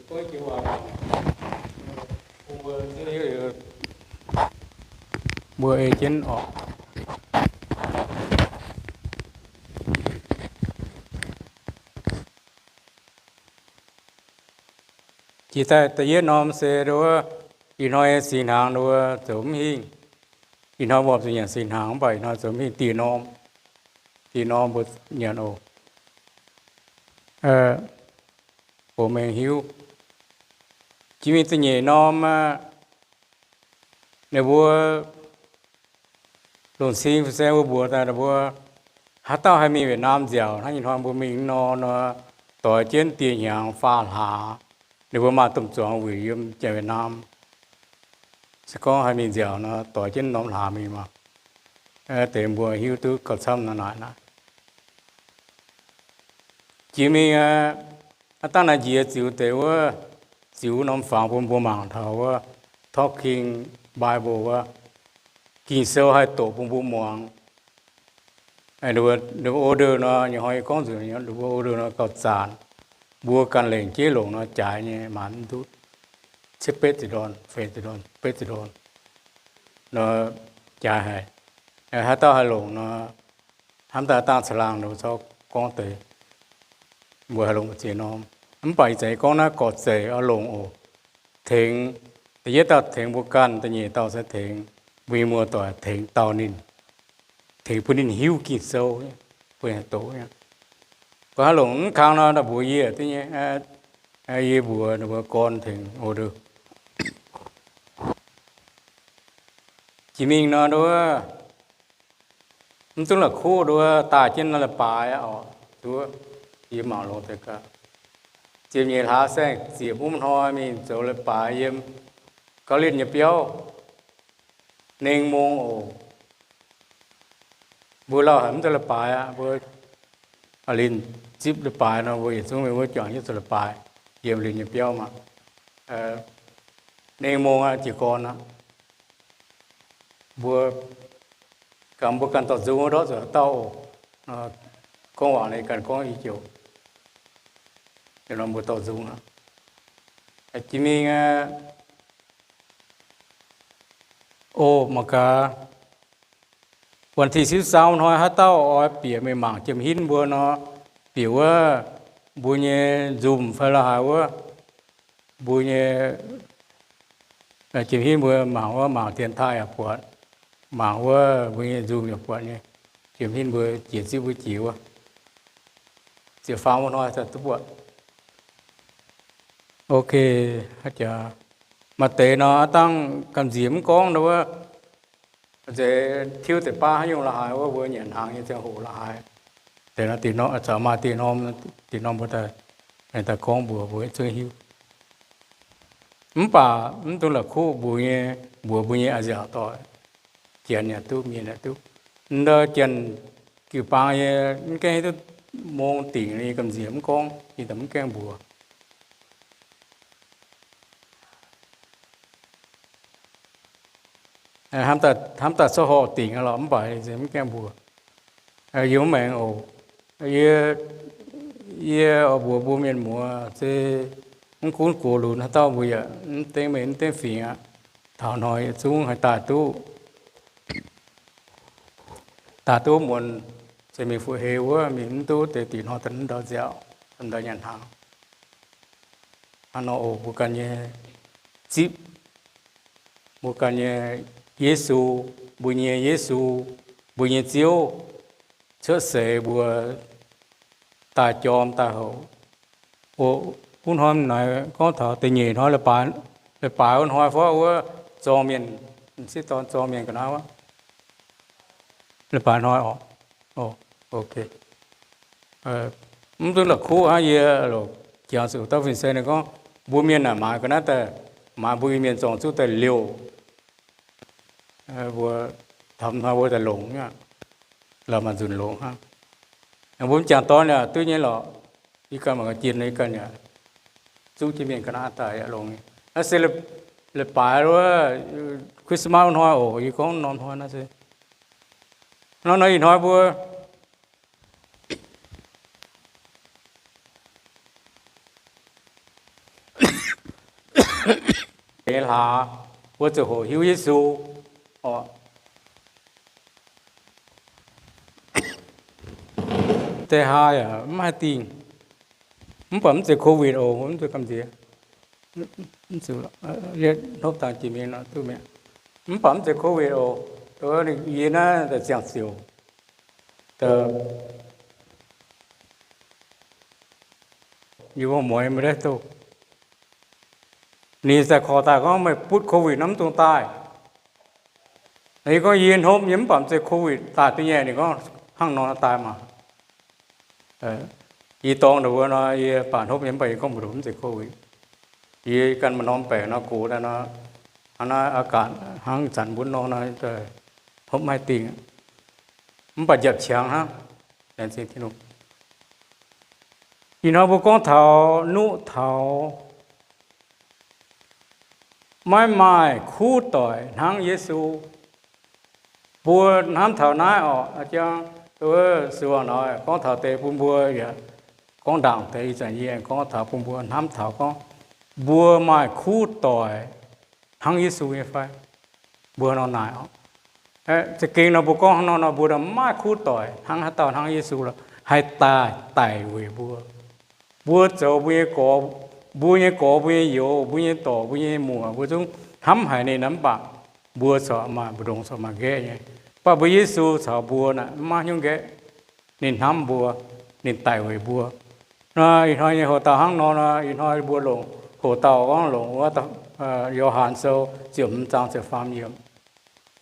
Mbuo ei jienv oc. Jiex daaih da'yietv norm se nduov, ih hnoi singx hnaangx nduov zoux mv hingh. Ih hnoi mbuo zuqc nyanc singx hnaangx mv baac ih hnoi zoux mv hingh dieh norm. Dieh norm mbuo nyanc oc. Bouh mengh hiuv. Jiex mingh da'nyeic norm aqv, ninh mbuo longc cing fin-saeng mbuo mbuox daaih ninh mbuo, haaix dauh haih mingh Việt Nam nziaauc hnangv ih hnoi mbuo mingh nor nor, doix jienv dieh hnyangx faam hlaax. Ninh mbuo maaih domh zuangx wuic yiem Janx-Việt Nam. Se gorngv haih mingh nziaauc nor, doix jienv norm hlaax mingh maah. Deix mbuo hiuv duqv gauh camv naaic naaic. Jiex mingh aqv, dangh naaiv njiec ziux deix wuov, ziux norm fangx bun mbuo mangc taux wuov Talking Bible wuov, Ging-Sou haih doqc bun mbuo muangx. Ninh mbuo order nor, nyei hnoi yie gorngv nzunc, ninh mbuo order nor gauh zaanc. Mbuo ganh lengc jeiv longc nor jaaix nyei, maanc mv duqv cietv betv ziepc ndorn, feix ziepc ndorn, betv ziepc ndorn nor jaaix haic. Haaix dauh haih longc nor, hnamv daaih dangh caangh laangh nor caux gorngv deix, mbuo haih longc mbu'ziex norm. Mv baac ih zanc yie gorngv naaiv gorqv-zeic oix longc oc. Tengx, da'yietv dauh tengx mbuo ganh, da'nyeic dauh se tengx mbuo nyei muoz-doic, tengx dauh ninh, tengx bun ninh hiuv Ging-Sou, bun ninh doqc. Mbuo haih longc mv kang nor, daaih mbuox yie duqv nyei. Yie mbuox ninh mbuo gorn tengx order. Jiex mingh nor nduov, mv duqv la'kuqv nduov, daaih jienv naaiv leiz-baaix oc, nduov, yie mangc longx deix gaax. Ziepc nyeic hlaax saeng-ziepc wuov hnoi mingh zoux leiz-baaix yiem Gauv Linh nyei biauv, nengh mong oc. Mbuo lauh haic mv duqv leiz-baaix aqv. Mbuo a'linc zipv leiz-baaix nor, mbuo yietc zungv mingh wuov juangc jienv zoux leiz-baaix yiem linh nyei biauv maah. Nengh mong aqv, jiez gorn aqv. Mbuo ganh, mbuo ganh dorh nzung wuov ndortv zuqc haaix dauh oc. Gorngv waac ninh ganh gorngv i joux, nor mbuo dorh nzung aqv. Jiex mingh aqv. Oc, mangc gaax, วันที่สิบสาม hnoi haaix dauh oix bieqc mingh mangc jiem hinv mbuo nor, bieqc wuov mbuo nyei Zoom fai la'haaix wuov, mbuo nyei jiem hinv mbuo mangc wuov, mangc 电台 yaac buatc, mangc wuov mbuo nyei Zoom yaac buatc nyei. Jiem hinv mbuo jiex zipv wuov jiex wuov, ziepc faam wuov hnoi duqv buatc. Ok, maaih deix nor dangh gamh nziex mv gorngv nor wuov, nzeix tiuv deix baav haaix nyungc la'haaix wuov, mbuo nyanc hnaangx nyei ziangh hoc la'haaix. Deix nor, deix nor, zaux maaih deix norm, deix norm mbuo daaih, daaih gorngv mbuox mbuo zungv hiuv. Mv baac mv dungx la'kuqv mbuox nyei, mbuox mbuo nyei a'nziaauc doic, Janx yaac duqv, Mienh yaac duqv. Ndau Janx jiu-baang yie mv gaengh hiuv duqv mong dingc nyei gamh nziex mv gorngv, yie daaih mv gaengh mbuox. Hnamv daaih, hnamv daaih coqv horqc dingc lorqc, mv baac mv gaengh mbuox. Yie mv maengx oc. Yie, yie oix mbuox mbuo mienh muoz se mv gunv gox lunx haaix dauh mbuo yaac mv dengv meih mv dengv fingx aqv. Taux hnoi yietc zungv haih daaih duqv, daaih duqv muonz, se mingh fu'heix wuov, mingh mv duqv deix dingc hnoi daaih mv ndau nziaauc, ndau nyanc hnaangx. Hnangv nor oc, mbuo ganh nyei zipv, mbuo ganh nyei Yesu, mbuo nyei Yesu, mbuo nyei Ziouv, cuotv seix mbuo daaih jorm daaih houc. Oc, wuov hnoi naaic gorngv taux da'nyeic hnoi leiz-baaix, leiz-baaix wuov hnoi fai wuov zorng mienh, m'sieqv dorn zorng mienh ga'naaiv wuov, leiz-baaix hnoi oc. Ok. Mv duqv la'kuqv hnangv yie loc jangx zuqc dauh fin-saeng ninh gorngv, mbuo mienh naaic maaiz ga'naaiv daaih, maaiz mbuo Iu-Mienh zorng zuqv daaih liouh. Mbuo taux hnoi mbuo daaih longc, la'maah nzunc longx hnangv. Mbuo m'jangc dorn yaac duqv nyei lorqc. Yie ganh mangc gaax jiex nor yie ganh yaac zuqv jienv mienh ga'naaiv daaih yaac longx nyei. Naaiv se leiz-baaix wuov, Christmas wuov hnoi oc, yie gorngv norm hnoi naaiv se. Hnoi nor ih hnoi mbuo nyei hlaax, mbuo ziouc hoqc hiuv Yesu. Deix hlaax yaac mv haih dingh, mv baac mv zeiz COVID oc, mv zeiz gamh nziex. Hnopv dangh jiex mingh duqv mi'aqv. Mv baac mv zeiz COVID oc, yie naaiv daaih ziangh ziouc, yie mbuo mueiz maiv duqv. Ninh ziouc korc daaih gorngv, meih butv COVID nor mv dungx daaih. Yie gorngv, yie hnopv nyei mv baac mv zeiz COVID daaih duqv nyei. Ninh gorngv, hnangv nor daaih maah. Yie dorng ndongc wuov nor, yie baac hnopv nyei mv baac yie gorngv mbuox mv zeiz COVID. Yie ganh maaih norm baengc nor gox daaih nor, hnangv naaiv อากาศ hnangv zanc mbuo nor nor, hnopv mv haih dingh, mv baac njapc qangx hnangv. Laengz zingh Tin-Hungh. Ih hnoi mbuo gorngv taux nuqv taux maiv maaih kuv doic hnangv Yesu. Mbuo hnamv taux naaiv orqc, jang, suangx nor gorngv taux deix bun mbuo yaac gorngv ndaangc deix, ih zanc yie aengx gorngv taux bun mbuo hnamv taux gorngv mbuo maaih kuv doic hnangv Yesu nyei fai? Mbuo nor naaic orqc. Za'gengh nor mbuo gorngv hnangv nor nor mbuo maiv maaih kuv doic hnangv haaix dauh hnangv Yesu lorqc, haih daaih daic weic mbuo. Mbuo zoux mbuo nyei gorx, mbuo nyei gorx, mbuo nyei youz, mbuo nyei dorc, mbuo nyei muoc, mbuo zungv hnamv haic ninh mv baac mbuo corc maaih mbu'ndongx corc maaih nqaeqv nyei. Mv baac mbuo Yesu caux mbuo naaic maiv hnyouv nqaeqv. Ninh hnamv mbuo, ninh daic weic mbuo. Nor ih hnoi nyei hoc dauh hnangv nor, ih hnoi mbuo longc hoc dauh gorngv longc wuov Yo^han Sou ziepc hmz zaang ziepc faam yiemc.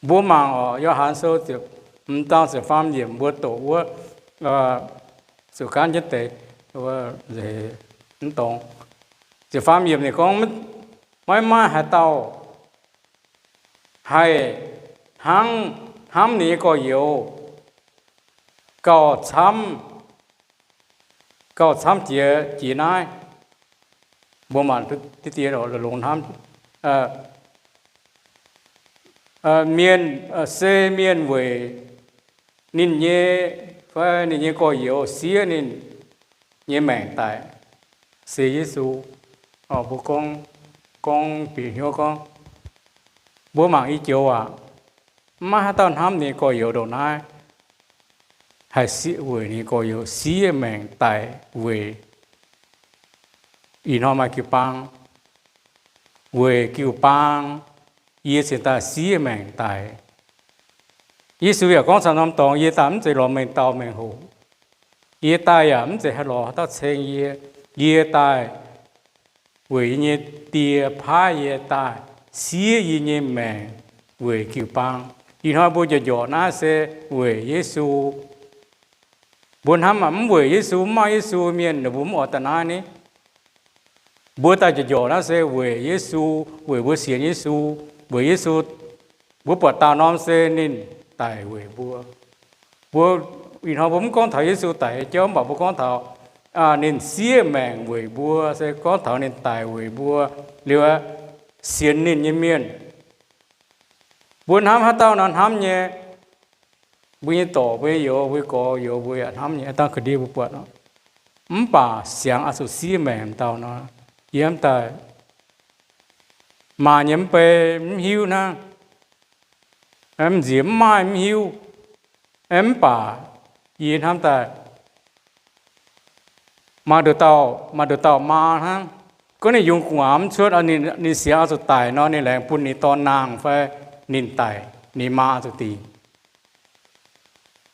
Mbuo mangc orqc, Yo^han Sou ziepc hmz zaang ziepc faam yiemc mbuo doqc wuov, zuqc gaanv jienv deix, mv dorngx. Ziepc faam yiemc ninh gorngv, maiv maaih haaix dauh haih hnangv, hnamv ninh nyei gorx-youz gauh camv, gauh camv jiex jiex naaiv. Mbuo mangc diqv die longx hnamv. Mienh, se mienh weic ninh nyei, fai ninh nyei gorx-youz siev ninh nyei maengc daic. Se Yesu. Mbuo gorngv, gorngv bieqc hnyouv gorngv, mbuo mangc i joux aac, maiv maaih haaix dauh hnamv ninh gorx-youz ndongc naaiv, haih siev weic ninh gorx-youz siev maengc daic weic ih hnoi maaih jiu-baang, weic jiu-baang yie cingx daaih siev maengc daic. Yesu yaac gorngv camv norm dorngx, yie daaih mv zeiz lorz mengh dauh mengh hoc. Yie daaih yaac mv zeiz haih lorz haaix dauh ceng yie. Yie daaih weic yie nyei Die paaiv yie daaih siev yie nyei maengc weic jiu-baang. Ih hnoi mbuo njorc njorc naaiv se weic Yesu. Mbuo hnamv aac, mv weic Yesu, mv maaih Yesu mienh ninh mbuo mv oix daaih naaiv ni. Mbuo daaih njorc njorc naaiv se weic Yesu, weic mbuo sienx Yesu, weic Yesu, mbuo buatc daauh norm se ninh daic weic mbuo. Mbuo ih hnoi mbuo mv gorngv taux Yesu daic nyei jauv, mv baac mbuo gorngv taux ninh siev maengc weic mbuo, se gorngv taux ninh daic weic mbuo liuz, sienx ninh nyei mienh. Mbuo hnamv haaix dauh nor hnamv nyei. Mbuo nyei dorc, mbuo nyei youz, mbuo nyei gorx-youz mbuo yaac hnamv nyei, dangh ga'ndiev mbuo buatc nor. Mv baac siangx oix zuqc siev maengc dauh nor, yie hnamv daaih maaih nyei mv bei mv hiuv hnangv, mv nziex mv maaih mv hiuv. Mv baac yie hnamv daaih maaih nduqc dauh, maaih nduqc dauh maa hnangv, gorngv ninh yungz gu'nguaaz mv cuotv, ninh siangx oix zuqc daic nor, ninh laengz bun ninh dorn naang fai ninh daic, ninh maa oix zuqc dingc.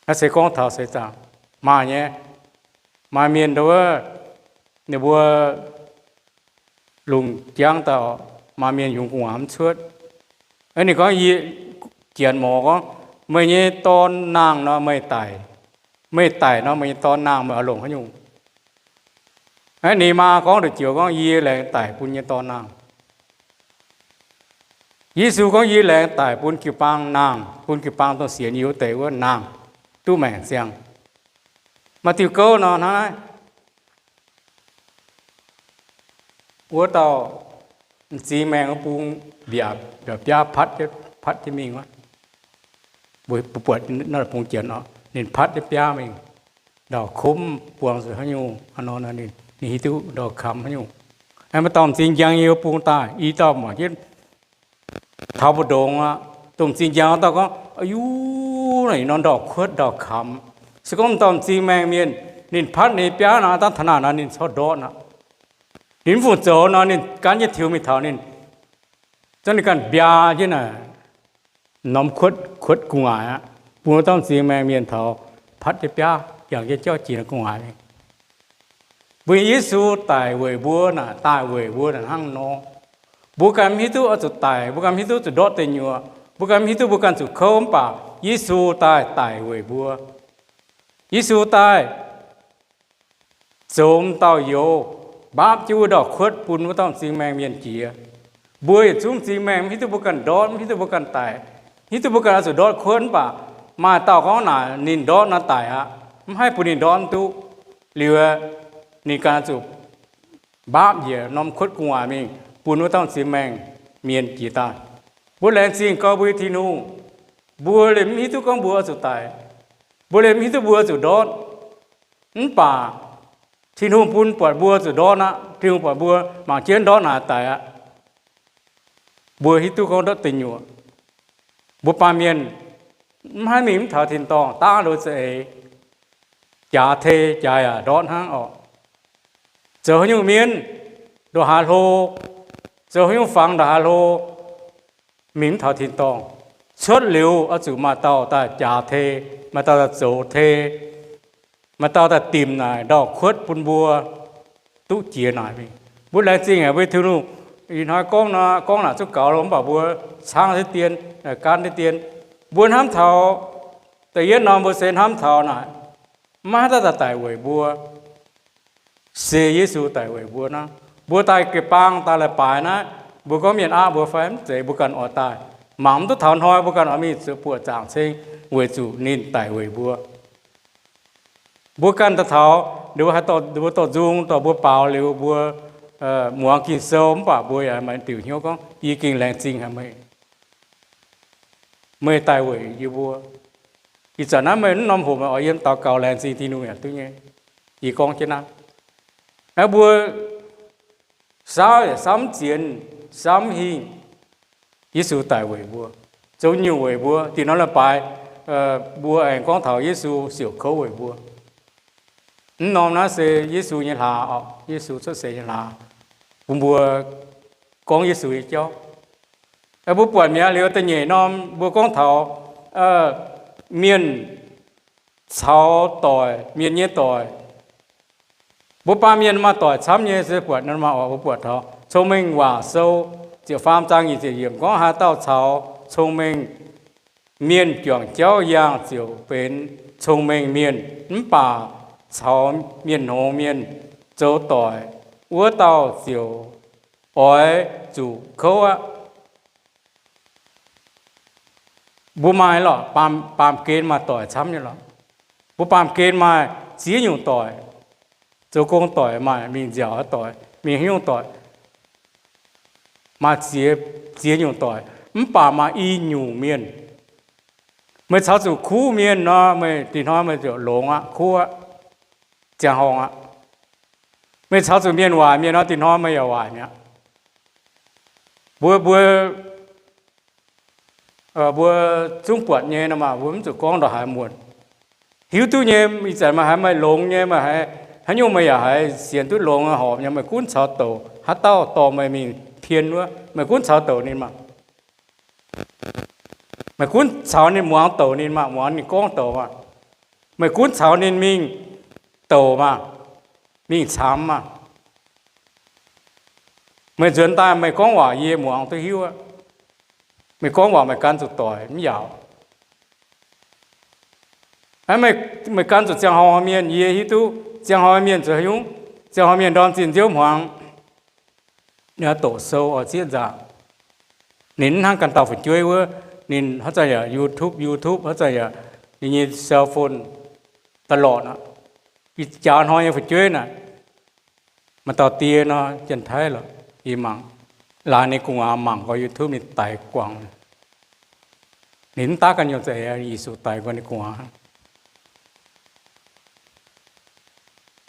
Naaiv se gorngv taux seix zaangc maaih nyei. Maaih mienh nduov, ninh mbuo lungh jangv daaih, maaih mienh yungz gu'nguaaz mv cuotv. Ninh gorngv, yie, janx morz gorngv, meih nyei dorn naang nor meih daic. Meih daic nor meih nyei dorn naang meih oix longc haaix nyungc? Ninh maa gorngv nduqc joux gorngv, yie laengz daic bun nyei dorn naang. Yesu gorngv, yie laengz daic bun jiu-baang naang, bun jiu-baang dongh sienx yie wuov deix wuov naang, duqv maengc ziangh. Maaih diuh gouv nor hnangv naaiv. Wuov dauh m'zing maengh wuov bung mbiaauc, mbiaauc biaav patv, patv jienv mingh wuov. Mbuo buatc naaiv bung janx oc, ninh patv jienv biaav mingh, ndau-komv buangh zuqc haaix nyungc, ninh hiuv duqv ndau-kamx haaix nyungc. Maaih dauh m'zing njang nyei wuov bung daaih, i dauh mangc jienv taux mbu'ndongx aqv. Domh m'zing njang dauh gorngv, Aa yuv, naaiv norm ndau-kuotv ndau-kamx. Se gorngv m'dauh m'zing maengh mienh ninh patv ninh biaav nor, dangh taux naaic nor ninh corc ndortv aqv. Ninh mv fungc zoux nor, ninh gaanv jienv tiux mingh taux ninh, zorqv ninh ganh mbiaa jienv naaic norm kuotv, kuotv gu'nguaaic aqv, bun wuov dauh m'zing maengh mienh taux patv jienv biaav, yangh jienv jauv jiex gu'nguaaic mingh. Mbuo nyei Yesu daic weic mbuo naaic, daaih weic mbuo naaic hnangv nor. Mbuo ganh mv hiuv duqv oix zuqc daic, mbuo ganh mv hiuv duqv zuqc ndortv deic nyuoqc, mbuo ganh mv hiuv duqv mbuo ganh zuqc kouv, mv baac Yesu daaih daic weic mbuo. Yesu daaih zoux m'dauh youz, mbaapv jienv wuov ndau-kuotv bun wuov dauh m'zing maengh mienh jiex. Mbuo yietc zungv m'zing maengh mv hiuv duqv mbuo ganh ndortv, mv hiuv duqv mbuo ganh daic, mv hiuv duqv mbuo ganh oix zuqc ndortv kuotv, mv baac maaih dauh gorngv naaic ninh ndortv naaiv daic aqv, mv haih bun ninh ndortv duqv. Liuz ninh ganh oix zuqc mbaapv njiec norm kuotv gu'nguaaic mingh bun wuov dauh m'zing maengh mienh jiex daaih. Mbuo laengz zingh gau mbuo nyei Tin-Hungh. Mbuo liemh mv hiuv duqv gorngv mbuo oix zuqc daic. Mbuo liemh mv hiuv duqv mbuo zuqc ndortv. Mv baac Tin-Hungh bun buatc mbuo zuqc ndortv aqv. Tin-Hungh buatc mbuo mangc jienv ndortv naaic daic aqv. Mbuo hiuv duqv gorngv ndortv deic nyuoqc. Mbuo baamh mienh mv haih mingh mv taux tin-dorngh daav lo za'eix. Jaax tei jaax yaac ndortv hnangv orqc. Zoux haaix nyungc mienv ndongc haaix hlo, zoux haaix nyungc fangx ndongc haaix hlo, mingh mv taux tin-dorngh. Cuotv liuz oix zuqc maaih dauh daaih jaax tei, maaih dauh daaih zoux tei, maaih dauh daaih dimc naaic ndau-kuotv bun mbuo duqv jiex naaic mingh. Mbuo laengz zingh haic mbuo Tin-Hungh. Ih hnoi gorngv nor, gorngv naaic zungv gaux loh, mv baac mbuo caangv deix dien, gaanv deix dien. Mbuo hnamv taux da'yietv norm mbuo se hnamv taux naaic, maiv haih daaih daic weic mbuo, se Yesu daic weic mbuo naaiv. Mbuo daaih jiu-baang daaih leiz-baaix naaiv, mbuo gorngv mienh aqv mbuo fai mv zeiz, mbuo ganh oix daaih. Mangc mv duqv taux hnoi mbuo ganh oix mingh zuqc buoqc zaangc ceng weic zuqc ninh daic weic mbuo. Mbuo ganh daaih taux, mbuo dorh nzung dorh mbuo baaux liuz mbuo muangx Ging-Sou mv baac mbuo yaac maaih diuc hnyouv gorngv, yie gengh laengz zingh haic meih. Meih daaih weic yie mbuo. Ih zanc naaiv meih mv norm hoc meih oix yiem daux gaux laengz zingh Tin-Hungh yaac duqv nyei. Yie gorngv jienv naaiv. Naaiv mbuo saauv yaac saauv mv zienx, saauv mv hingh. Yesu daic weic mbuo, zoux nyungc weic mbuo. Dinh hnoi leiz-baaix mbuo aengx gorngv taux Yesu siouc kouv weic mbuo. Mv norm naaiv se Yesu nyei hlaax oc, Yesu cuotv seix nyei hlaax, bun mbuo gorngv Yesu nyei jauv. Mbuo buatc mi'aqv liuz da'nyeic norm mbuo gorngv taux mienh caux doic, mienh nyei doic. Mbuo baamh mienh maaih doic camv nyei se buatc, mbuo buatc taux Cong-Mengh Waac Sou ziepc faam zaang nyic ziepc yiemc gorngv haaix dauh caux cong-mengh mienh juangc jauv yangh ziouc benx cong-mengh mienh, mv baac caux mienh hnongx mienh zoux doic, wuov dauh ziouc oix zuqc kouv aqv. Mbuo maaih lorqc, baamh gen maaih doic camv nyei lorqc. Mbuo baamh gen maaih ziex nyungc doic. Zoux gong doic maaih, mingh nziaauc doic, mingh haaix nyungc doic, maaih ziex, ziex nyungc doic. Mv baac maaih i nyungc mienh, meih caux zuqc kuv mienh nor, meih dinh hnoi meih ziouc longx aqv, kuv aqv, ziangh horngh aqv. Meih caux zuqc mienh waaic mienh nor, dinh hnoi meih yaac waaic mi'aqv. Mbuo, mbuo, mbuo zungv buatc nyei nor maah, mbuo mv zuqc gorngv ndongc haaix muonc. Hiuv duqv nyei, ih zanc meih haiz meih longx nyei, meih haiz haaix nyungc meih yaac haiz sienx duqv longx horpc nyei, meih gunv caux douc haaix dauh dorh meih mingh pien wuov, meih gunv caux douc ninh maah. Meih gunv caux ninh muangx douc ninh maah, muangx ninh gorngv douc maah. Meih gunv caux ninh mingh douc maah, mingh camx maah. Meih nzuonx daaih meih gorngv waac yie muangx duqv hiuv aqv. Meih gorngv waac meih gan zuqc doic mv yaauc. Meih gan zuqc ziangh horngh mienh, yie hiuv duqv ziangh horngh mienh zoux haaix nyungc. Ziangh horngh mienh ndorm zinh nziouv hmuangx, doqc sou oix zieqv nzaangc. Ninh mv hnangv ganh dauh fu'jueiv wuov, ninh haaix zanc yaac YouTube, YouTube, haaix zanc yaac ninh nyei cell phone daaih lorqc aqv. Ih jaax hnoi nyei fu'jueiv naaic, maaih dauh die nor, Janx-Taiv lorqc, yie mangc, laaix ninh gu'nguaaz mangc nqoi YouTube ninh daix guangc. Ninh mv daav ganh nyungc za'eix, Yesu daix nqoi ninh gu'nguaaz.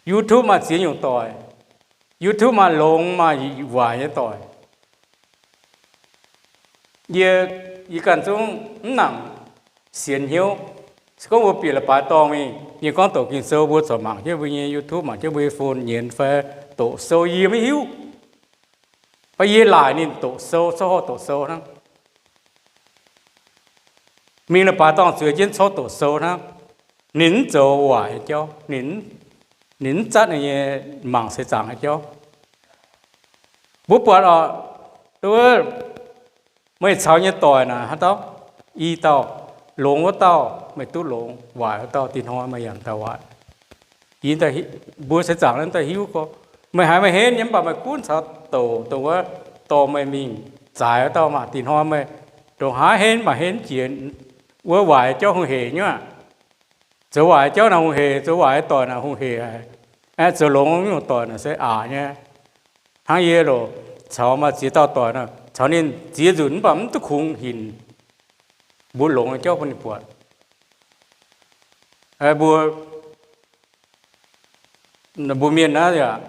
YouTube maaih ziex nyungc doic. YouTube maaih longx maaih waaic nyei doic. Yie, yie ganh zungv mv nangc sienx hnyouv. Se gorngv mbuo bieqc leiz-baaix dorngh mingh, yie gorngv doqc Ging-Sou, mbuo corc mangc jienv mbuo nyei YouTube, mangc jienv mbuo nyei phone nyienz fai doqc sou, yie maiv hiuv. Baac yie laaic ninh doqc sou, corc doqc sou hnangv. Mingh leiz-baaix dorngh zueiz jienv corc doqc sou hnangv. Ninh mv zoux waaic nyei jauv, ninh mv zatv ninh nyei mangc seix zaangc nyei jauv. Mbuo buatc oc, meih caux nyei doic naaic haaix dauh, i dauh, longx wuov dauh meih duqv longx, waaic wuov dauh dinh hnoi meih yaac daaih waaic. Mbuo seix zaangc naaiv daaih hiuv gorngv, meih haiz meih henv nyei mv baac meih gunv caux douc dongh wuov dorh meih mingh zaaix wuov dauh maah, dinh hnoi meih ndongc haaix henv maac henv jiex, wuov waaic jauv hungh heic nyei aqv. Zoux waaic jauv naaic hungh heic, zoux waaic doic naaic hungh heic haic. Aeqv, zoux longx nyungc doic naaic se aqc nyei. Hnangv yie loc caux maaih ziex dauh doic naaic, caux ninh ziex nzunc mv baac mv duqv kungx hinc mbuo longx nyei jauv bun ninh buatc. Mbuo, mbuo mienh naaiv yaac,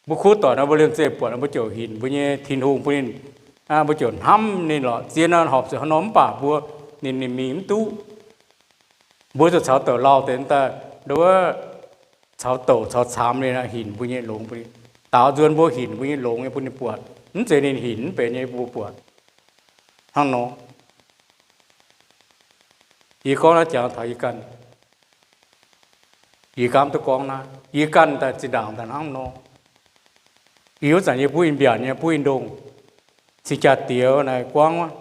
mbuo kuv doic nor mbuo liemh zeih buatc nor mbuo ziouc hinc mbuo nyei Tin-Hungh bun ninh, mbuo ziouc hnamv ninh lorqc, zien nor horpc zuqc haaix nor mv baac mbuo, ninh, ninh mingh mv duqv. Mbuo zuqc caux douc lauh deix daaih, nduov, caux douc caux caamx ninh hinc mbuo nyei longx bun ninh, daaux nzuonx mbuo hinc mbuo nyei longx nyei bun ninh buatc, mv zeiz ninh hinc mv benx nyei mbuo buatc. Hnangv nor, yie gorngv naaiv jangx taux yie ganh, yie gaamv duqv gorngv naaiv, yie ganh daaih zinh ndaangc daaih hnangv nor. Yie wuov zanc yie buov in mbiaatc nyei, buov in ndongh, cing jaa-diex naaiv guangv wuov,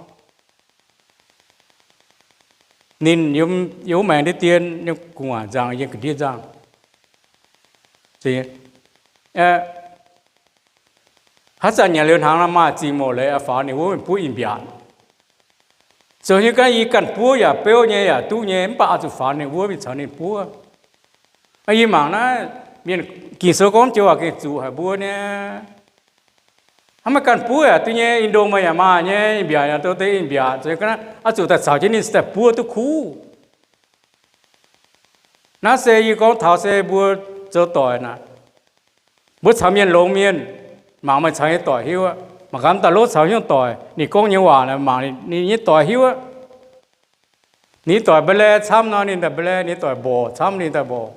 ninh yiem wuov maengx ndiev dien, yiem gu'nguaaic nzangc, yiem ga'ndiev nzangc. Haaix zanc nyanc liuz hnaangx nor maaih zingh mouc leiz faaux ninh wuov, buov in mbiaatc. Zoux nyei ga'naaiv yie ganh buov yaac beuv nyei yaac duqv nyei, mv baac oix zuqc faaux ninh wuov mingh caux ninh buov. Yie mangc naaiv mienh Ging-Sou gorngv joux waac gengh zuqc haic mbuo nyei. Hnangv meih ganh buov yaac duqv nyei, in ndongh meih yaac maaih nyei, in mbiaatc yaac duqv deix in mbiaatc. Zoux nyei ga'naaiv oix zuqc daaih caux jienv ninh daaih buov duqv kuv. Naaiv se yie gorngv taux se mbuo zoux doic naaic, mbuo caux mienh longx mienh, mangc meih caux nyei doic hiuv aqv. Mangc gaax daaih lov caux nyungc doic, ninh gorngv nyei waac naaic, mangc ninh nyei doic hiuv aqv. Ninh doic mba'laeh camv nor ninh daaih mba'laeh, ninh doic mborqc camv ninh daaih mborqc,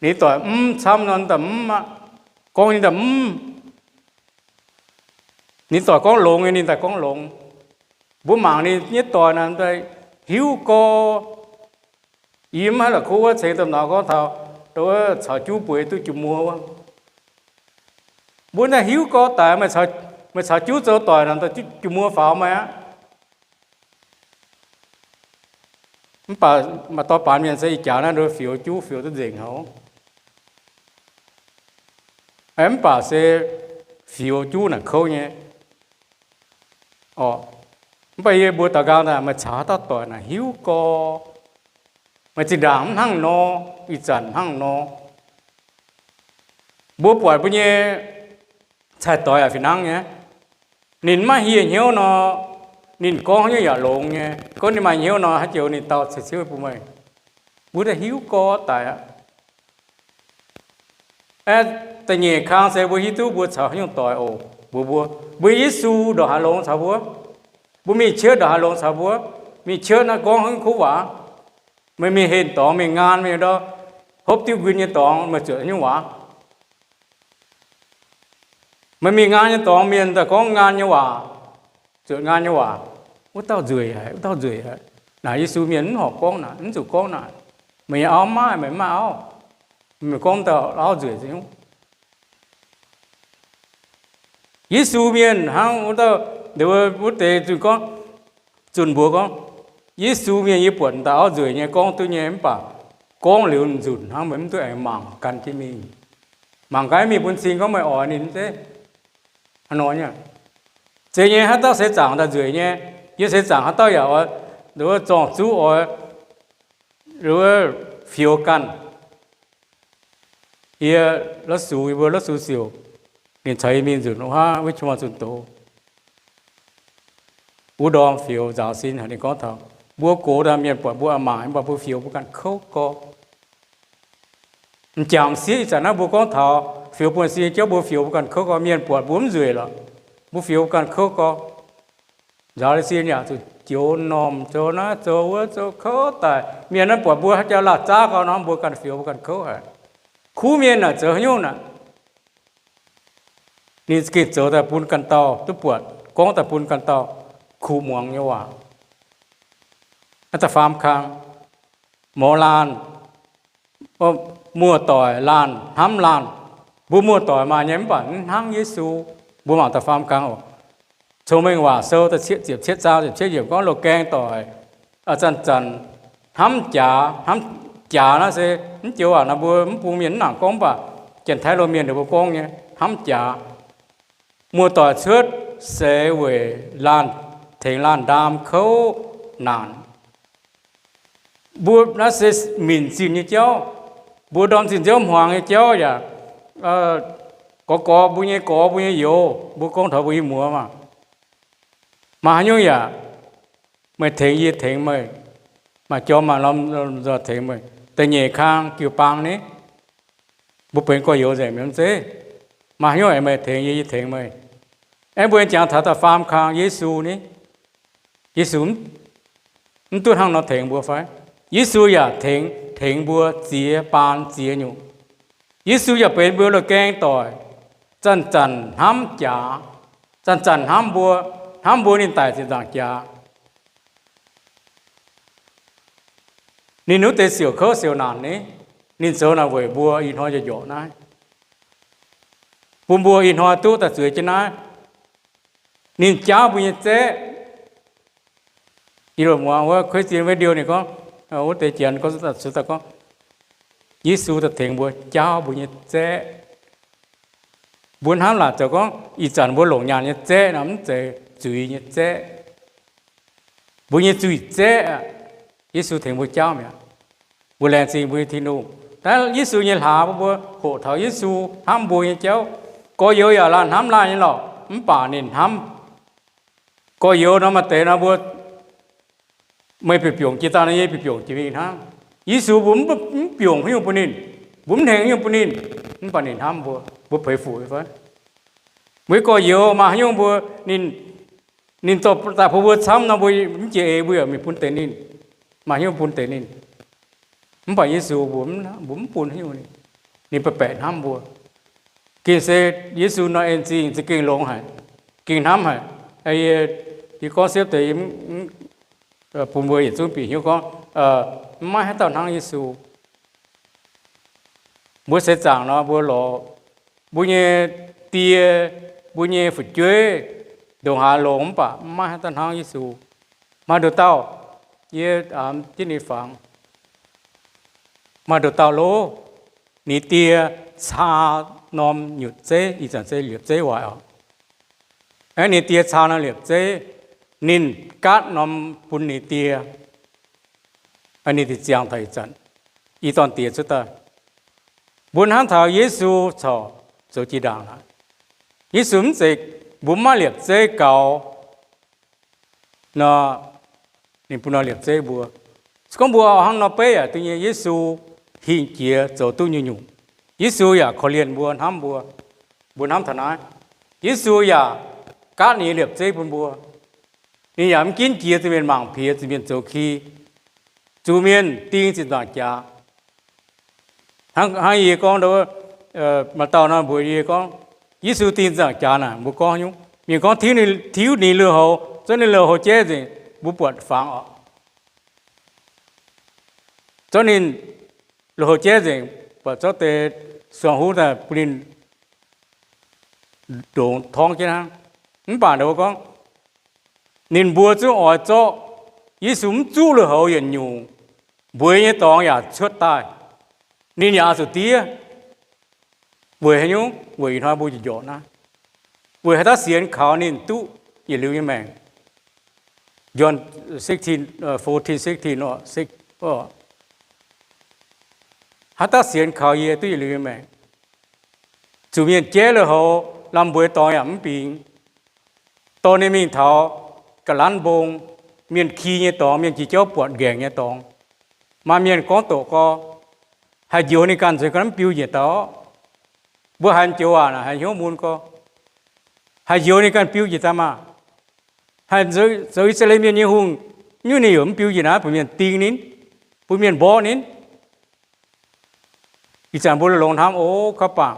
ninh doic mv camv nor ninh daaih mv aqv, gorngv ninh daaih mv. Ninh doic gorngv longx nyei ninh daaih gorngv longx. Mbuo mangc ninh nyei doic naaic daaih hiuv gorx. Yie mv haih la'kuqv wuov ceng domh nauz gorngv taux, wuov caux juv bueix duqv jiu muo wuov. Mbuo naaiv hiuv gorx daic, meih caux juv zoux doic naaic, jiu muo faaux meih aqv. Mv baac maaih dorn baanx mienh se ih jaax naaiv nduov fioux juv fioux duqv nzengc haic. Mv baac se fioux juv naaic kouv nyei. Mv baac yie mbuo daux nqaang naaic, meih caux haaix dauh doic naaic hiuv gorx. Meih zinh ndaangc mv hnangv nor, ih zanc hnangv nor. Mbuo buatc mbuo nyei cai-doix yaac fih hnangv nyei. Ninh maiv hieh hnyouv nor, ninh gorngv haaix nyungc yaac longx nyei. Gorngv ninh maaih hnyouv nor, haaix joux ninh dau ceix ciouv bun meih. Mbuo daaih hiuv gorx daic aqv. Aeqv, da'nyeic kang se mbuo hiuv duqv mbuo caux haaix nyungc doic oc. Mbuo, mbuo, mbuo Yesu ndongc haaix longx caux mbuo? Mbuo mingh cietv ndongc haaix longx caux mbuo? Mingh cietv naaiv gorngv haaix nyungc kuv waac? Meih mingh henh dorngx mingh ngaan mingh ndau, hopv diuv nquin nyei dorngx meih zuotc haaix nyungc waac? Meih mingh ngaan nyei dorngx mienh daaih gorngv ngaan nyei waac, zuotc ngaan nyei waac. Wuov dauh nzueic haic, wuov dauh nzueic haic. Naaic Yesu mienh mv horpc gorngv naaic, mv zuqc gorngv naaic. Meih nyei auv mv maaih, meih mv maaih auv, meih gorngv dauh auv nzueic zingh. Yesu mienh hnangv wuov dauh, wuov deix zunh gorngv, zunh mbuox gorngv, Yesu mienh yie buatc dauh auv nzueic nyei gorngv duqv nyei mv baac gorngv liuz nzunc hnangv, meih mv duqv aengx mangc gan jienv mingh. Mangc gan mingh bun cing gorngv meih oix ninh zeiv. Hnangv nor nyei. Zeiz nyei, haaix dauh seix zaangc daaih nzueic nyei, yie seix zaangc haaix dauh yaac oix, wuov zorng-zuqv oix, wuov fioux ganh. Yie la'sux, yie mbuo la'sux siouc, ninh caux yie mingh nzunc wuov hnangv, wuov qi muangh zunh doz. Wuov ndorm fioux nzaaux sin haic, ninh gorngv taux mbuo gox daaih mienh buatc mbuo a'maanc mv baac mbuo fioux mbuo ganh kouv gorx. M'jangc m'sieqv ih zanc naaiv mbuo gorngv taux fioux buonv-sin nyei jauv, mbuo fioux mbuo ganh kouv gorx. Mienh buatc mbuo mv nzueic lorqc, mbuo fioux mbuo ganh kouv gorx. Nzaaux leiz sin yaac zuqc joux m'normh, zoux naaiv zoux wuov, zoux kouv daic. Mienh naaiv buatc mbuo haaix jauv laanh zaangv gau nor, mbuo ganh fioux, mbuo ganh kouv haic. Kuv mienh naaic zoux haaix nyungc naaic? Ninh gengh zoux daaih bun ganh dauh duqv buatc, gorngv daaih bun ganh dauh kuh muangx nyei waac. Naaiv da'faam kang, mouz laanh, muoz-doic laanh, hnamv laanh. Mbuo muoz-doic maaih nyei mv baac mv hnangv Yesu. Mbuo mangc da'faam kang oc. Cong-Mengh Waac Sou da'cietv ziepc cietv zaang ziepc cietv yiemc gorngv loz-gaeng doic zanc-zanc hnamv jaax. Hnamv jaax naaiv se mv joux waac nor mbuo mv bung mienh mv nangc gorngv, mv baac Janx-Taiv loz mienh ninh mbuo gorngv nyei hnamv jaax. Muoz-doic cuotv seix weic laanh, tengx laanh ndaam kouv naanc. Mbuo naaiv se minc zinh nyei jauv. Mbuo ndorm zinh nziouv hmuangx nyei jauv yaac gorx gorx mbuo nyei gorx mbuo nyei youz, mbuo gorngv taux mbuo i muoz maah, maaih haaix nyungc yaac, meih tengx yie tengx meih, maaih jorm maaih lomh nzoih tengx meih. Da'nyeic kang jiu-baang ni, mbuo benx gorx-youz nzengc mv zeiz? Maaih haaix nyungc aengx meih tengx yie, yie tengx meih? Aengx mbuo jangx taux da'faam kang Yesu ni, Yesu mv duqv hnangv nor tengx mbuo fai? Yesu yaac tengx, tengx mbuo ziex baan ziex nyungc. Yesu yaac benx mbuo loz-gaeng doic, zanc-zanc hnamv jaax, zanc-zanc hnamv mbuo, hnamv mbuo ninh daic ziepc nzaangc jaax. Ninh wuov deix siouc kouv siouc naanc ni, ninh zoux naaic weic mbuo ih hnoi njorc njorc naaiv, bun mbuo ih hnoi duqv daaih zueiz jienv naaiv. Ninh jaauv mbuo nyei zeqv. Yie muangx wuov Christian Radio ninh gorngv, wuov deix Janx gorngv, gorngv, Yesu daaih tengx mbuo jaauv mbuo nyei zeqv. Mbuo hnamv laaic zoux gorngv ih zanc mbuo longc nyaanh nyei zeqv nor, mv zeiz zuiz nyei zeqv. Mbuo nyei zuiz zeqv aeqv, Yesu tengx mbuo jaauv mi'aqv. Mbuo laengz zingh mbuo nyei Tin-Hungh. Naaiv Yesu nyei hlaax bun mbuo hoqc taux Yesu hnamv mbuo nyei jauv. Gorx-youz yaac laanh hnamv laanh nyei lorqc, mv baac ninh hnamv gorx-youz nor maaih deix nor mbuo, meih bieqc biongc jiex daaih nor, yie bieqc biongc jiex mingh hnangv. Yesu mbuo mv biongc haaix nyungc bun ninh, mbuo mv hnengx haaix nyungc bun ninh, mv baac ninh hnamv mbuo, mbuo peix fuc fai? Mbuo nyei gorx-youz maaih haaix nyungc mbuo, ninh, ninh dorh daaih bun mbuo camv nor, mbuo mv jiex eix mbuo yaac mingh bun deix ninh. Maaih haaix nyungc bun deix ninh? Mv baac Yesu mbuo, mbuo mv bun haaix nyungc ninh. Ninh baeqc baeqc hnamv mbuo. Gengh se Yesu nor en zingh za'gengh longx haic, gengh hnamv haic. Yie gorngv siepv deix, bun mbuo yietc zungv bieqc hnyouv gorngv, maiv haaix dauh hnangv Yesu. Mbuo seix zaangc nor mbuo lorz mbuo nyei die, mbuo nyei fu'jueiv, ndongc haaix longx mv baac maiv haaix dauh hnangv Yesu. Maaih nduqc dauh, yie jienv ninh fangx, maaih nduqc dauh lov, ninh die caa norm nyutc zeiv, ih zanc se liepc zeiv waaic oc. Aeqv, ninh die caa norm liepc zeiv, ninh gaatv norm bun ninh die. Ninh ziangh taux ih zanc, i dorn-diex cuotv daaih. Mbuo hnamv taux Yesu corc zoux jiex ndaangc aqv. Yesu mv zeiz, mbuo mv maaih liepc zeiv gaux nor, ninh bun norm liepc zeiv mbuo. Se gorngv mbuo hnangv nor beiv yaac duqv nyei. Yesu hingh jiex zoux duqv nyungc-nyungc. Yesu yaac korv-lienh mbuo, hnamv mbuo. Mbuo hnamv taux naaiv, Yesu yaac gaatv ninh nyei liepc zeiv bun mbuo. Ninh yaac mv ginv jiex zuqc mienh mangc piex, zuqc mienh zoux ki, zuqc mienh ding ziepc nzaangc jaax. Hnangv yie gorngv, maaih dauh nor mbuox yie gorngv, Yesu ding ziepc nzaangc jaax naaic, mbuo gorngv nyungc, mienh gorngv tiuv ninh lui-houx, zorqv ninh lui-houx jaiv nzengc, mbuo buatc fangx oc. Zorqv ninh lui-houx jaiv nzengc, buatc zorqv deix suangx huv daaih bun ninh ndongx torngv jienv hnangv. Mv baac ninh mbuo gorngv, ninh mbuo zungv oix zorqv Yesu mv zuqv lui-houx yietc nyungc, mbueiz nyei dorngx yaac cuotv daaih, ninh yaac oix zuqc diev. Weic haaix nyungc? Weic ih hnoi mbuo njorc naaiv, weic haaix dauh sienx kaux ninh duqv yietc liuz nyei maengc. John sixteen, fourteen, sixteen, haaix dauh sienx kaux yie duqv yietc liuz nyei maengc. Zuqc mienh jaiv lui-houx, lamh mbueiz dorngx yaac mv bingx, dorh ninh mingh taux ga'lanv mbong, mienh ki nyei dorngx, mienh jiex jauv buatc nqaengc nyei dorngx. Maaih mienh gorngv doqc gorx, haih njoux ninh ganh nzuonx ga'naaiv biu njiec daaih. Mbuo haiz joux waac naaic haiz hnyouv mun gorx, haih njoux ninh ganh biu njiec daaih maah! Haih zoux I^saa^laa^en Mienh nyei hungh, nyungc ninh yaac mv biux njiec naaiv bun mienh ding ninh, bun mienh mborqv ninh. Ih zanc mbuo longx hnamv, o, kaux bangc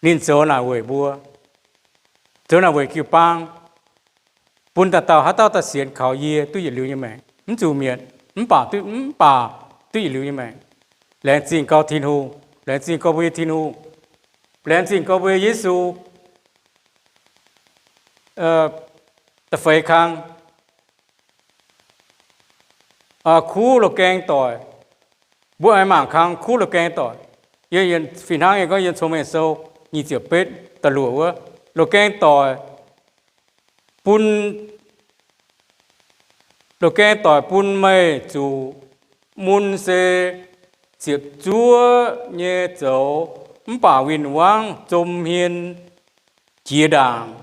ninh zoux naaic weic mbuo, zoux naaic weic jiu-baang, bun dauh dauh haaix dauh daaih sienx kaux yie duqv yietc liuz nyei maengc. Mv zuqc mietc, mv baac duqv, mv baac duqv yietc liuz nyei maengc. Laengz zingh gau Tin-Hungh, laengz zingh gau mbuo nyei Tin-Hungh, laengz zingh gau mbuo nyei Yesu. Da'feix kang, kuv loz-gaeng doic. Mbuo aengx mangc kang kuv loz-gaeng doic. Yie, yie fih hnangv yie gorngv yiem Cong-Mengh Sou nyic ziepc betv da'luoqc wuov, loz-gaeng doic bun, loz-gaeng doic bun meih zuqc mun se ziepc zuoqv nyei zoux, mv baac win-wangv zom hmien jiex ndaangc,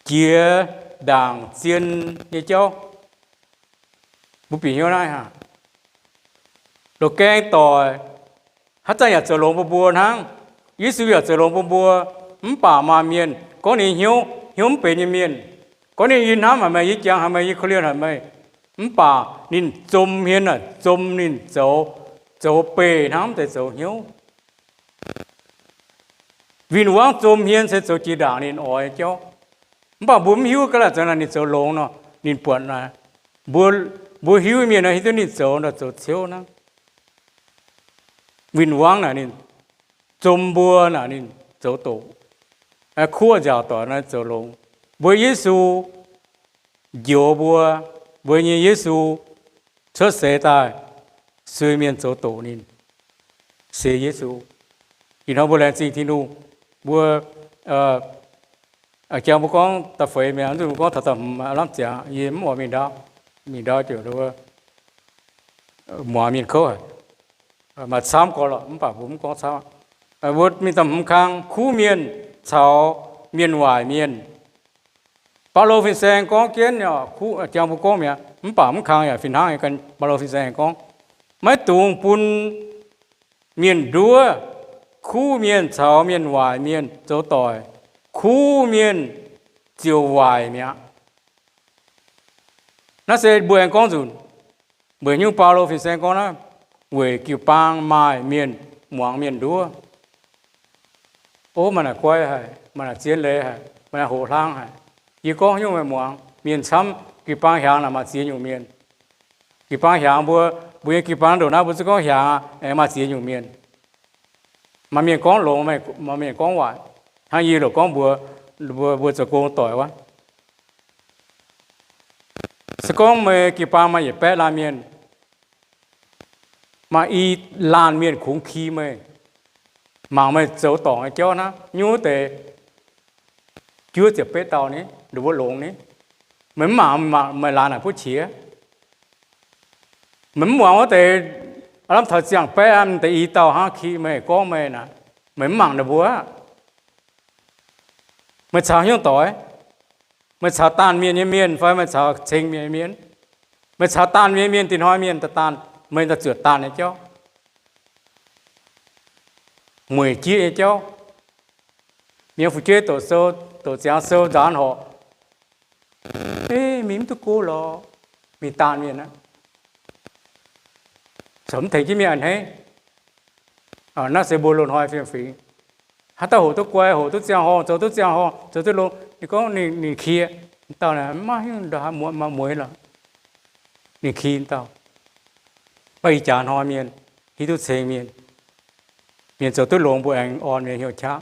jiex ndaangc zien nyei jauv. Mbuo bieqc hnyouv naaiv hnangv. Loz-gaeng doic haaix zanc yaac zoux longx bun mbuo hnangv. Yesu yaac zoux longx bun mbuo, mv baac maaih mienh gorngv ninh hnyouv, hnyouv mv benx nyei mienh, gorngv ninh, yie hnamv haic meih, yie jangx haic meih, yie korv-lienh haic meih, mv baac ninh zom hmien naaic zom ninh zoux, zoux beih hnangv mv zeiz zoux hnyouv. Win-wangv zom hmien se zoux jiex ndaangc ninh oix nyei jauv. Mv baac mbuo mv hiuv ga'naaiv zoux naaic ninh zoux longx nor, ninh buatc naaic, mbuo, mbuo hiuv mienh nor hiuv duqv ninh zoux nor zoux ciouv hnangv. Win-wangv naaic ninh zom mbuo naaic ninh zoux doqc. Kuv nziaauc doic naaiv zoux longx. Mbuo Yesu njoux mbuo, mbuo nyei Yesu cuotv seix daaih sueih mienh zoux doqc ninh, se Yesu. Ih hnoi mbuo laengz zingh Tin-Hungh, mbuo jangx mbuo gorngv da'feix mi'aqv, mv zuqc mbuo gorngv taux da'hmz aav lamh ziangx, yie mv oix mingh ndau, mingh ndau ziouc muangx mienh kouv haic. Maaih camv gorx lorqc, mv baac mbuo mv gorngv camv. Mbuo mingh da'hmz kang, kuv mienh caux mienh waaic mienh. Baulo fin-saeng gorngv jienv, jangx mbuo gorngv mi'aqv, mv baac mv kang yaac fih hnangv gan Baulo fin-saeng gorngv, maiv dungx bun mienh nduov. Kuv mienh caux mienh waaic mienh zoux doic, kuv mienh ziouc waaic mi'aqv. Naaiv se mbuo aengx gorngv nzunc, weic nyungc Baulo fin-saeng gorngv naaiv, weic jiu-baang maaih mienh muangx mienh nduov. O, maaih naaic guai haic, maaih naaic zien leiz haic, maaih naaic hoqc hlang haic. Yie gorngv nyungc meih muangx, mienh camv, jiu-baang hiaangx naaic maaih ziex nyungc mienh. Jiu-baang hiaangx mbuo, mbuo nyei jiu-baang ndongc naaiv mbuo zungv gorngv hiaangx aqv, aengx maaih ziex nyungc mienh. Maaih mienh gorngv longx, maaih mienh gorngv waaic. Hnangv yie loc gorngv mbuox mbuo zoux gong doic wuov, se gorngv meih jiu-baang maaih yietc baeqv laanh mienh, maaih i laanh mienh kungx ki meih, mangc meih zoux dorngc nyei jauv hnangv. Nyungc wuov deix juov ziepc betv dauh ni, ninh mbuo longx ni. Meih mv mangc, meih laanh naaic buov qiex. Meih mv muangx wuov deix, aav lamh taux ziangh baeqv deix i dauh hnangv ki meih, gorngv meih naaic, meih mv mangc ninh mbuo aqv. Meih caux haaix nyungc doic? Meih caux daanh mienh nyei mienh fai meih caux ceng mienh nyei mienh? Meih caux daanh mienh nyei mienh, dinh hnoi mienh daaih daanh, meih daaih zuotc daanh nyei jauv, mueic jieqv nyei jauv. Mienh fu'jueiv doqc sou, doqc ziangx sou nzaanx horc, mingh mv duqv go lorqc, mingh daanh mienh aqv. Corc mv tengx jienv mienh a'hneiv. Naaiv se mbuo loz-hnoi fiem-fingx, haaix dauh hoqc duqv guai, hoqc duqv ziangh horngh, zoux duqv ziangh horngh, zoux duqv longx, ninh gorngv ninh, ninh ki, dauh naaic maiv hiuv maaih mueiz lorqc, ninh ki dauh. Mv baac ih jaax hnoi mienh hiuv duqv ceng mienh, mienh zoux duqv longx mbuo aengx orn mienh hnyouv qaqv.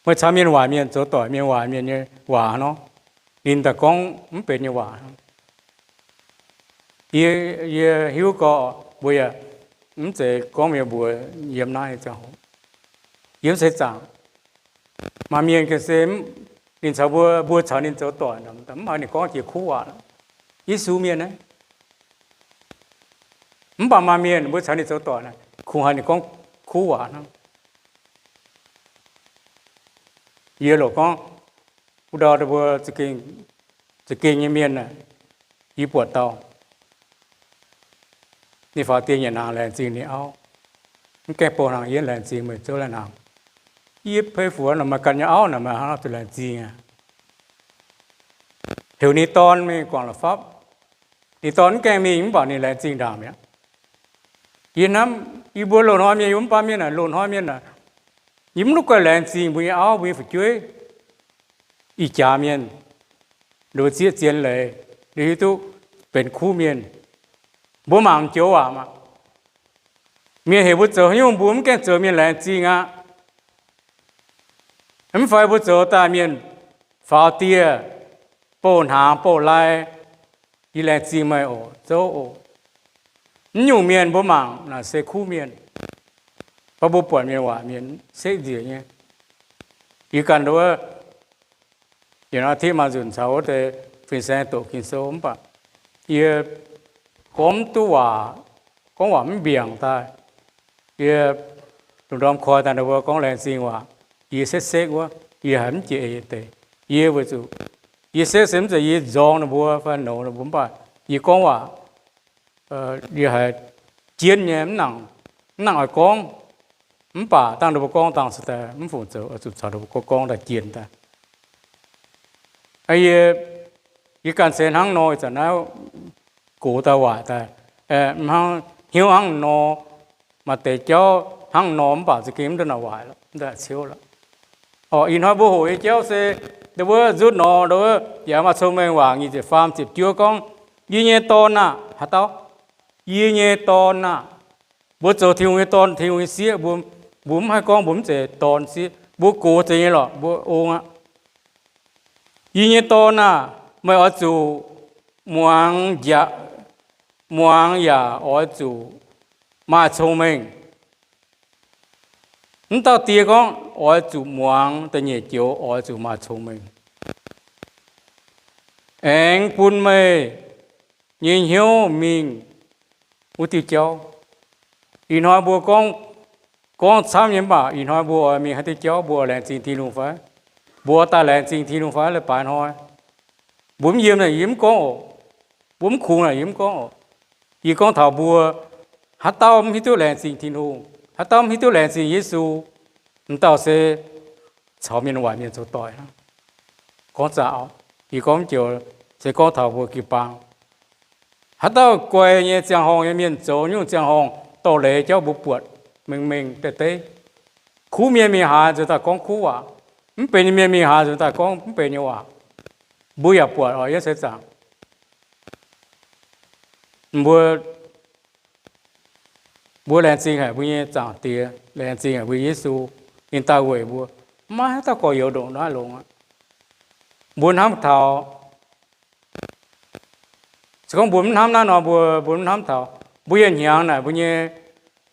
Meih caux mienh waaic mienh zoux doic, mienh waaic mienh nyei waac nor, ninh daaih gorngv mv benx nyei waac. Yie, yie hiuv gorqv mbuo yaac mv zeiz gorngv mienh mbuox yiem naaiv nyei ziangh hoc, yiem seix zaangc maaih mienh gengh se ninh caux mbuo, mbuo caux ninh zoux doic, mv baac ninh gorngv jiex kuv waac, Yesu mienh naaiv. Mv baac maaih mienh mbuo caux ninh zoux doic naaic, kungx haiz ninh gorngv kuv waac hnangv. Yie loc gorngv, wuov ndau mbuo za'gengh nyei mienh, yie buatc dauh, ninh faaux dien nyanc hnaangx laengz zingh ninh auv. Mv gaengh bou hnaangx yienv laengz zingh meih zouv laih hnaangx. Yie pei fuox nor maaih ganh nyei auv naaic, maaih hnangv zuqc laengz zingh aqv. Heuc ninh dorn mingh guangc la'fapv. Ninh dorn mv gaengh mingh mv baac ninh laengz zingh ndaangc mi'aqv. Yie hnamv, yie mbuo loz-hnoi mienh, yie mbuo mv baac mienh naaic, loz-hnoi mienh naaic, yie mv la'guaih laengz zingh mbuo nyei auv, mbuo nyei fu'jueiv. Ih jaax mienh, nduov zieqv zien leiz, nduov hiuv duqv benx kuv mienh. Mbuo mangc joux waac maah! Mienh heuc mbuo zoux haaix nyungc, mbuo mv gaengh zoux, mienh laengz zingh aqv. Mv fai mbuo zoux daaih mienh faaux dieh, bouh hnaangx bouh lai, yie laengz zingh meih oc, zouv oc. Mv nyungc mienh mbuo mangc naaic se kuv mienh, baac mbuo buatc mienh waac mienh sekv nzieqc nyei. Yie ganh nduov, yietc norm tiqv maaih nzunc caux wuov deix fin-saeng doqc Ging-Sou mv baac yie gorngv mv duqv waac, gorngv waac mv mbiaangc daaih. Yie lungh ndorm koi daaih ninh mbuo gorngv laengz zingh waac, yie sekv-sekv wuov, yie haiz mv jiex eix deix. Yie weic zuqc yie sekv se mv zeiz yie nzorng ninh mbuo fai nouz ninh mbuo mv baac yie gorngv waac, yie haiz jienv nyei, mv nangc oix gorngv. Mv baac dangh ninh mbuo gorngv dangh se daaih mv fungc zoux, oix zuqc caux ninh mbuo gorngv daaih jienh daaih. Yie, yie ganh se hnangv nor, ih zanc naaiv gox daaih waaic daaih, hnangv hnyouv hnangv nor, maaih deix jauv hnangv nor mv baac za'gengh mv ndongc naaic waaic, mv ndongc ciouv lorqc. Orqc, ih hnoi mbuo hoqc nyei jauv se, ndau wuov nzutv nor, ndau wuov yaac maaih cong-mengh waac nyic ziepc faam ziepc juov gorngv, Yie nyei dorn aah! Haaix dauh? Yie nyei dorn aah! Mbuo zoux Tin-Hungh nyei dorn, Tin-Hungh nyei sieqv, mbuo, mbuo mv haih gorngv mbuo mv zeiz dorn sieqv, mbuo gox zeiz nyei lorqc, mbuo ong aqv. Yie nyei dorn aah! Meih oix zuqc muangx, muangx yaac oix zuqc maaih cong-mengh. Mv dauh die gorngv, Oix zuqc muangx, da'nyeic joux, oix zuqc maaih cong-mengh, aengx bun meih nyei hnyouv mingh wuov diuh jauv. Ih hnoi mbuo gorngv, gorngv camv nyei mv baac ih hnoi mbuo oix mingh haaix diuh jauv? Mbuo oix laengz zingh Tin-Hungh fai? Mbuo oix daaih laengz zingh Tin-Hungh fai? Leiz-baaix hnoi mbuo mv yiem naaic yie mv gorngv oc. Mbuo mv kungx naaic yie mv gorngv oc. Yie gorngv taux mbuo, haaix dauh mv hiuv duqv laengz zingh Tin-Hungh, haaix dauh mv hiuv duqv laengz zingh Yesu, m'dauh se caux mienh waaic mienh zoux doic hnangv. Gorngv zaqc, yie gorngv joux se gorngv taux mbuo jiu-baang. Haaix dauh guai nyei ziangh horngh nyei mienh zoux nyungc ziangh horngh dorh leiz jauv mbuo buatc mengh mengh deix deix. Kuv mienh mingh haaix nzuonx daaih gorngv kuv waac, mv benx nyei mienh mingh haaix nzuonx daaih gorngv mv benx nyei waac. Mbuo yaac buatc oc, yie se zaangc. Mbuo, mbuo laengz zingh haic mbuo nyei Zaangc Diex, laengz zingh haic mbuo Yesu, ninh daaih weic mbuo. Maiv haaix dauh gorx-youz ndongc naaiv longx aqv. Mbuo hnamv taux, se gorngv mbuo mv hnamv naaiv nor, mbuo, mbuo mv hnamv taux mbuo yietc hnyangx naaic mbuo nyei,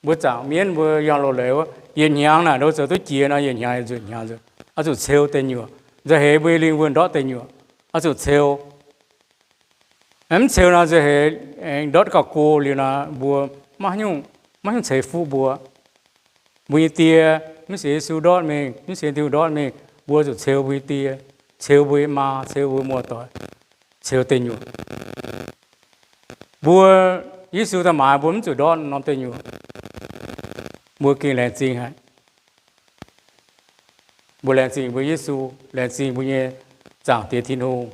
mbuo zaangc mienv mbuo yangh loz-leiz wuov, yietc hnyangx naaic ndoh zoux duqv jiex nor, yietc hnyangx nzuonx hnyangx nzuonx oix zuqc ceu deic nyuoqc. Nzauh heix mbuo nyei lingh wuonh ndortv deic nyuoqc, oix zuqc ceu. Mv ceu nor, nzauh heix aengx ndortv gauh go liuz nor, mbuo maiv nyungc, maiv nyungc ceix fuqv mbuo. Mbuo nyei die, mv sienx Yesu ndortv mingh, mv sienx Tin-Hungh ndortv mingh, mbuo zuqc ceu mbuo nyei die, ceu mbuo nyei maa, ceu mbuo muoz-doic, ceu deic nyuoqc. Mbuo, Yesu daaih maaiz mbuo mv zuqc ndortv norm deic nyuoqc. Mbuo gengh laengz zingh haic. Mbuo laengz zingh mbuo Yesu, laengz zingh mbuo nyei Zaangc Diex Tin-Hungh.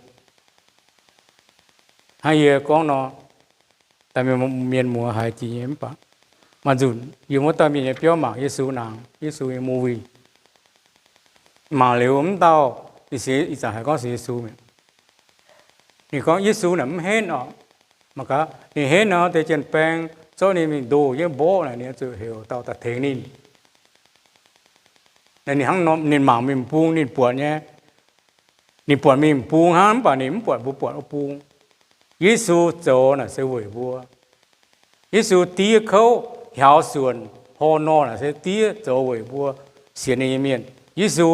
Hnangv yie gorngv nor, daaih mienh muoz haiz jiex nyei mv baac maaih nzunc yie wuov dauh mienh nyei biauv mangc Yesu nangx, Yesu nyei movie. Mangc liuz mv dauh, ninh sienx, ih zanc haiz gorngv sienx Yesu mi'aqv. Ninh gorngv Yesu naaic mv henv oc. Mangc gaax, ninh henv nor, deix jien-baeng zorqv ninh mingh ndoh jienv mborqv naaic, ninh zuqc heuc dauh daaih tengx ninh. Ninh hnangv, ninh mangc mingh m'bung, ninh buatc nyei. Ninh buatc mingh m'bung hnangv, mv baac ninh mv buatc mbuo buatc wuov bung. Yesu zoux naaic se weic mbuo. Yesu diev kouv hiaaux suonc hor nor naaic se diev zoux weic mbuo sienx ninh nyei mienh. Yesu,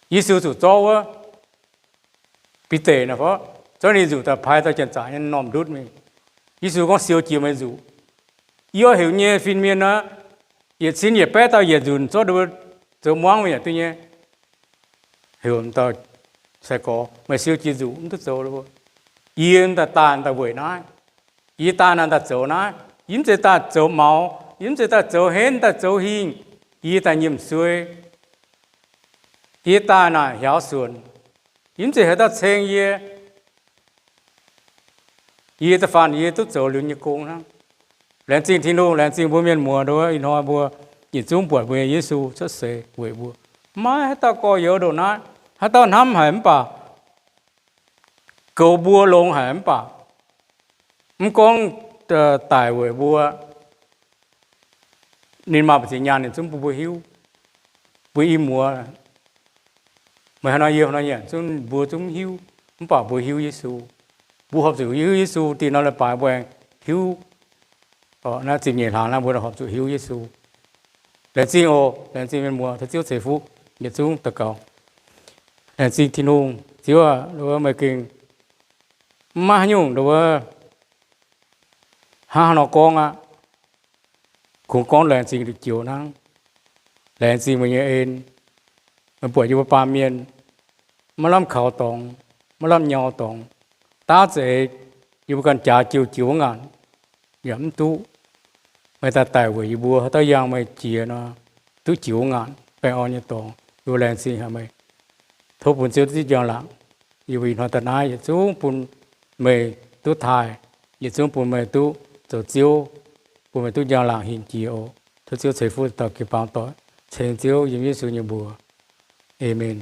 Yesu zuqc zorqv wuov Bide naaic fov, zorqv ninh nzuqc daaih pai dauh janx-zaqc nyei m'normh ndutv mingh. Yesu gorngv, Siou jiex meih nzuqc. Yie oix heuc nyei fin-mienh nor, yietc cin yietc baeqv dauh yietc nzunc zorqv nduov zoux muangv mingh yaac duqv nyei. Heuc dauh sai-gorx, meih siou jiex nzuqc mv duqv zoux. Yie daaih daanh daaih weic naaiv. Yie daanh naaiv daaih zoux naaiv. Yie mv zeiz daaih zoux maux, yie mv zeiz daaih zoux henv, daaih zoux hingh. Yie daaih nyiemc suei, yie daaih naaic hiaaux suonc. Yie mv zeiz haaix dauh ceng yie. Yie da'faanh yie duqv zoux liuz nyei gong hnangv. Laengz zingh Tin-Hungh, laengz zingh mbuo mienh muoz nduov ih hnoi mbuo yietc zungv buatc mbuo nyei Yesu cuotv seix weic mbuo. Maiv haaix dauh gorx-youz ndongc naaiv. Haaix dauh hnamv haic mv baac, goux mbuo longx haic mv baac, mv gorngv daic weic mbuo, ninh maaih mbu'ziex nyaanh ninh zungv bun mbuo hiuv. Mbuo i muoz, meih hnangv nor yie hnangv nor yie zungv, mbuo zungv mv hiuv, mv baac mbuo hiuv Yesu. Mbuo horpc zuqc hiuv Yesu, dih nor leiz-baaix mbuo aengx hiuv. Naaiv ziepc nyeic hlaax naaiv mbuo horpc zuqc hiuv Yesu. Laengz zingh oc. Laengz zingh mienh muoz, tov Ziouv ceix fuqv yietc zungv daux gaux. Laengz zingh Tin-Hungh, Ziouv aac, meih gengh mv maaih haaix nyungc nduov hnangv haaix nor gorngv aqv. Kungx gorngv laengz zingh joux hnangv. Laengz zingh meih nyei en, meih buatc yie mbuo baamh mienh maiv lamh kaux dorngx, maiv lamh nyau dorngx, daav za'eix yie mbuo ganh jaax jiouv jiouv wuov ngaanc yaac mv duqv. Meih daaih daic weic yie mbuo, haaix dauh yangh meih jiex nor, duqv jiouv wuov ngaanc baengh orn nyei dorngx. Yie mbuo laengz zingh haic meih. Tov bun Ziouv duqv njang-laangc. Yie mbuo ih hnoi daaih naaiv yietc zungv bun meih duqv taaih, yietc zungv bun meih duqv zoux Ziouv, bun meih duqv njang-laangc hinc jiex oc. Tov Ziouv ceix fuqv dauh jiex baamz doic, ceng Ziouv yiem Yesu nyei mbuox. Aamen.